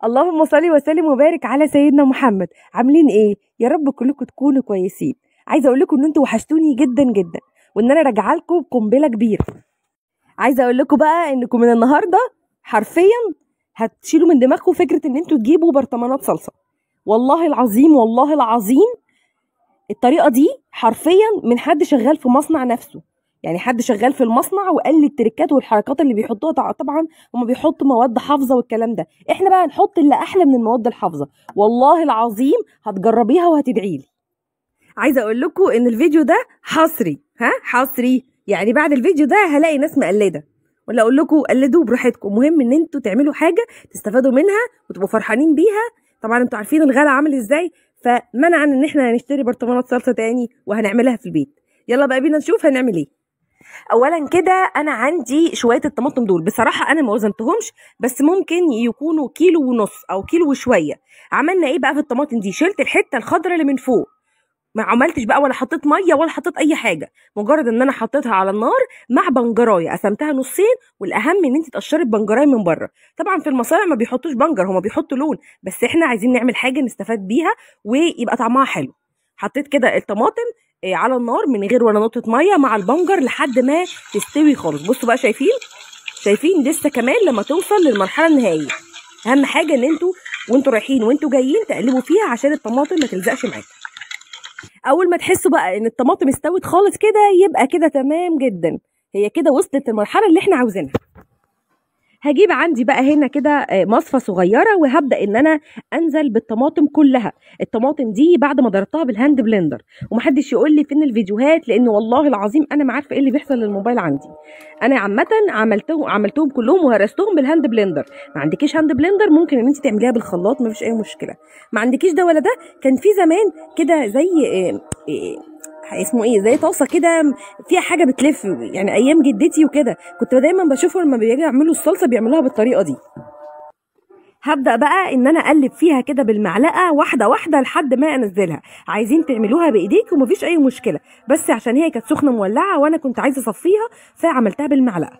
اللهم صل وسلم وبارك على سيدنا محمد. عاملين ايه؟ يا رب كلكم تكونوا كويسين. عايزه اقول لكم ان انتوا وحشتوني جدا جدا، وان انا راجعه لكم بقنبله كبيرة. عايزه اقول لكم بقى انكم من النهارده حرفيا هتشيلوا من دماغكم فكرة ان انتوا تجيبوا برطمانات صلصه. والله العظيم والله العظيم الطريقة دي حرفيا من حد شغال في مصنع نفسه، يعني حد شغال في المصنع وقال لي التركات والحركات اللي بيحطوها. طبعا هم بيحطوا مواد حافظه والكلام ده، احنا بقى هنحط اللي احلى من المواد الحافظة. والله العظيم هتجربيها وهتدعي لي. عايزه اقول لكم ان الفيديو ده حصري، ها حصري، يعني بعد الفيديو ده هلاقي ناس مقلده، ولا اقول لكم قلدوه براحتكم. مهم ان انتوا تعملوا حاجة تستفادوا منها وتبقوا فرحانين بيها. طبعا انتوا عارفين الغلا عامل ازاي، فمنعا ان احنا هنشتري برطمانات صلصه تاني وهنعملها في البيت. يلا بقى بينا نشوف هنعمل ايه. اولا كده انا عندي شوية الطماطم دول، بصراحة انا ما وزنتهمش، بس ممكن يكونوا كيلو ونص او كيلو وشوية. عملنا ايه بقى في الطماطم دي؟ شلت الحتة الخضراء اللي من فوق، ما عملتش بقى ولا حطيت مية ولا حطيت اي حاجة، مجرد ان انا حطيتها على النار مع بنجرايه قسمتها نصين. والاهم ان انت تقشري البنجرايه من بره. طبعا في المصانع ما بيحطوش بنجر، هما بيحطوا لون، بس احنا عايزين نعمل حاجة نستفاد بيها ويبقى طعمها حلو. حطيت كده الطماطم على النار من غير ولا نقطة مية مع البنجر لحد ما تستوي خالص. بصوا بقى، شايفين لسه كمان لما توصل للمرحلة النهائية. اهم حاجة ان انتوا وانتوا رايحين وانتوا جايين تقلبوا فيها عشان الطماطم ما تلزقش معاكم. اول ما تحسوا بقى ان الطماطم استوت خالص كده يبقى كده تمام جدا، هي كده وصلت للمرحلة اللي احنا عاوزينها. هجيب عندي بقى هنا كده مصفى صغيرة وهبدا ان انا انزل بالطماطم كلها. الطماطم دي بعد ما ضربتها بال hand blender، ومحدش يقول لي فين الفيديوهات لان والله العظيم انا ما عارفه ايه اللي بيحصل للموبايل عندي. انا عامة عملتهم كلهم وهرستهم بال hand blender. ما عندكيش hand blender ممكن ان انت تعمليها بالخلاط، مفيش اي مشكلة. ما عندكيش ده ولا ده، كان في زمان كده زي اسمه ايه، زي طاسه كده فيها حاجة بتلف، يعني ايام جدتي وكده كنت دايما بشوفهم لما بيجوا يعملوا الصلصه بيعملوها بالطريقة دي. هبدا بقى ان انا اقلب فيها كده بالمعلقه واحدة واحدة لحد ما انزلها. عايزين تعملوها بايديك ومفيش اي مشكلة، بس عشان هي كانت سخنة مولعه وانا كنت عايزه اصفيها فعملتها بالمعلقه.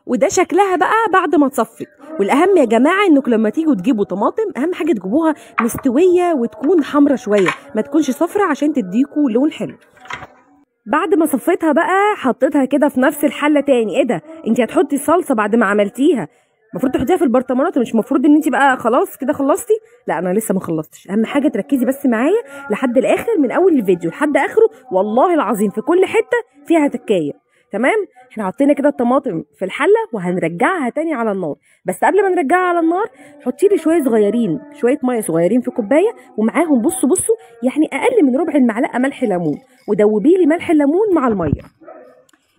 وده شكلها بقى بعد ما اتصفت. والاهم يا جماعة انكم لما تيجوا تجيبوا طماطم اهم حاجة تجيبوها مستوية وتكون حمرة شوية، ما تكونش صفرة عشان تديكوا لون حلو. بعد ما صفيتها بقى حطيتها كده في نفس الحلة تاني. ايه ده، انت هتحطي الصلصه بعد ما عملتيها المفروض تحطيها في البرطمانات، مش المفروض ان انت بقى خلاص كده خلصتي؟ لا انا لسه ما خلصتش. اهم حاجة تركزي بس معايا لحد الاخر، من اول الفيديو لحد اخره، والله العظيم في كل حتة فيها تكايه. تمام، احنا حطينا كده الطماطم في الحلة وهنرجعها تاني على النار. بس قبل ما نرجعها على النار حطي لي شوية صغيرين، شوية مية صغيرين في كوباية، ومعاهم بصوا يعني اقل من ربع المعلقة ملح ليمون، ودوبي لي ملح الليمون مع المية.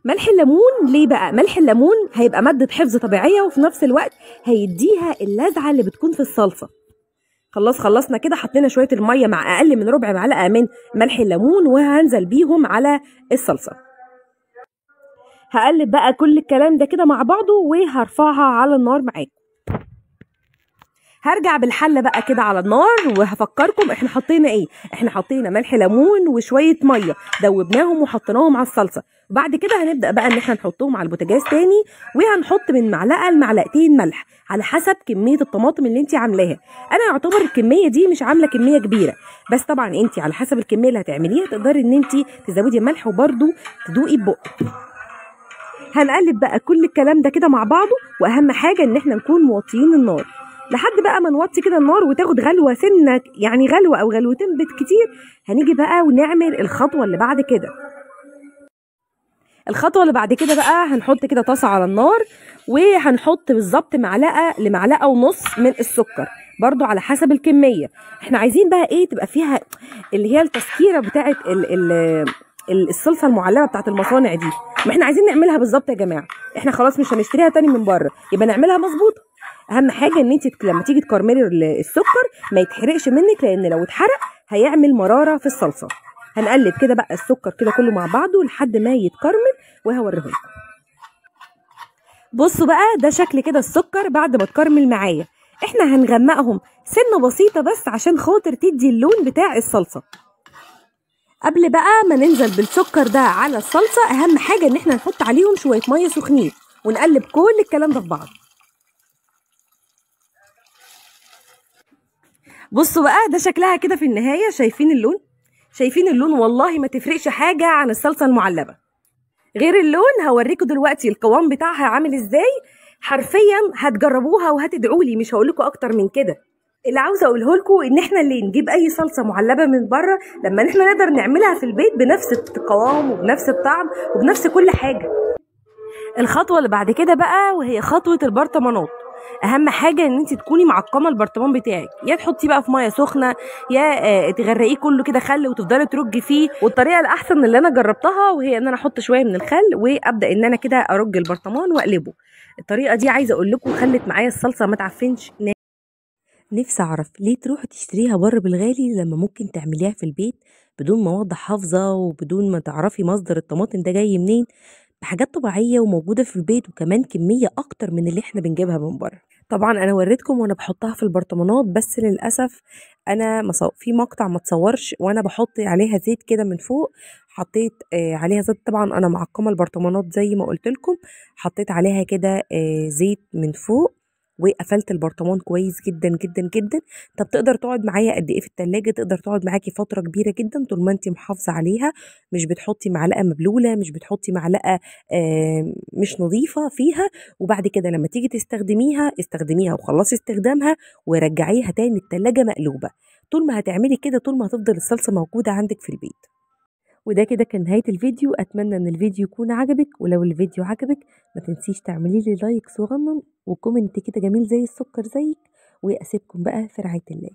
ملح الليمون ليه بقى؟ ملح الليمون هيبقى مادة حفظ طبيعية، وفي نفس الوقت هيديها اللذعه اللي بتكون في الصلصه. خلاص خلصنا كده، حطينا شوية المية مع اقل من ربع معلقه من ملح الليمون وهنزل بيهم على الصلصه. هقلب بقى كل الكلام ده كده مع بعضه وهرفعها على النار معاكم. هرجع بالحله بقى كده على النار وهفكركم احنا حطينا ايه. احنا حطينا ملح ليمون وشوية مية دوبناهم وحطيناهم على الصلصه. وبعد كده هنبدا بقى ان احنا نحطهم على البوتاجاز تاني، وهنحط من معلقه لمعلقتين ملح على حسب كمية الطماطم اللي انت عاملاها. انا يعتبر الكمية دي مش عامله كمية كبيرة، بس طبعا انت على حسب الكمية اللي هتعمليها تقدري ان انت تزودي ملح وبرده تدوقي ببقك. هنقلب بقى كل الكلام ده كده مع بعضه، واهم حاجة ان احنا نكون موطيين النار لحد بقى ما نوطي كده النار وتاخد غلوه سنة، يعني غلوه او غلوتين بالكتير. هنيجي بقى ونعمل الخطوة اللي بعد كده. الخطوة اللي بعد كده بقى هنحط كده طاسه على النار، وهنحط بالظبط معلقه لمعلقه ونص من السكر، برضو على حسب الكمية. احنا عايزين بقى ايه، تبقى فيها اللي هي التسكيره بتاعه الصلصه المعلبه بتاعت المصانع دي. ما احنا عايزين نعملها بالظبط يا جماعة، احنا خلاص مش هنشتريها تاني من بره، يبقى نعملها مظبوطة. اهم حاجة ان انت لما تيجي تكرملي السكر ما يتحرقش منك، لان لو اتحرق هيعمل مرارة في الصلصه. هنقلب كده بقى السكر كده كله مع بعضه لحد ما يتكرمل وهوريه لكم. بصوا بقى ده شكل كده السكر بعد ما اتكرمل معايا. احنا هنغمقهم سنة بسيطة بس عشان خاطر تدي اللون بتاع الصلصه. قبل بقى ما ننزل بالسكر ده على الصلصه اهم حاجة ان احنا نحط عليهم شوية مية سخنين، ونقلب كل الكلام ده في بعض. بصوا بقى ده شكلها كده في النهاية، شايفين اللون؟ شايفين اللون؟ والله ما تفرقش حاجة عن الصلصه المعلبه غير اللون. هوريكم دلوقتي القوام بتاعها عامل ازاي. حرفيا هتجربوها وهتدعولي، مش هقول لكم اكتر من كده. اللي عاوزه اقوله لكم ان احنا اللي نجيب اي صلصه معلبه من بره لما احنا نقدر نعملها في البيت بنفس القوام وبنفس الطعم وبنفس كل حاجة. الخطوة اللي بعد كده بقى وهي خطوة البرطمانات. اهم حاجة ان انت تكوني معقمه البرطمان بتاعك، يا تحطيه بقى في مية سخنة، يا تغرقيه كله كده خل وتفضلي ترجي فيه. والطريقة الاحسن اللي انا جربتها وهي ان انا احط شوية من الخل وابدا ان انا كده ارج البرطمان واقلبه. الطريقة دي عايزه اقول لكم خلت معايا الصلصه ما تعفنش. نفسي اعرف ليه تروحي تشتريها بره بالغالي لما ممكن تعمليها في البيت بدون مواد حافظه وبدون ما تعرفي مصدر الطماطم ده جاي منين، بحاجات طبيعية وموجودة في البيت، وكمان كمية اكتر من اللي احنا بنجيبها من بره. طبعا انا وريتكم وانا بحطها في البرطمانات، بس للاسف انا في مقطع ما تصورش وانا بحط عليها زيت كده من فوق. حطيت عليها زيت، طبعا انا معقمه البرطمانات زي ما قلت لكم، حطيت عليها كده زيت من فوق وقفلت البرطمان كويس جدا جدا جدا. طب تقدر تقعد معايا قد ايه في التلاجة؟ تقدر تقعد معاكي فترة كبيرة جدا طول ما انت محافظة عليها، مش بتحطي معلقة مبلولة، مش بتحطي معلقة مش نظيفة فيها. وبعد كده لما تيجي تستخدميها استخدميها وخلصي استخدامها ورجعيها تاني التلاجة مقلوبة. طول ما هتعملي كده طول ما هتفضل الصلصة موجودة عندك في البيت. وده كده كان نهاية الفيديو. أتمنى إن الفيديو يكون عجبك، ولو الفيديو عجبك ما تنسيش تعملي لي like صغنن و comment كده جميل زي السكر زيك، وأسيبكم بقى في رعاية الله.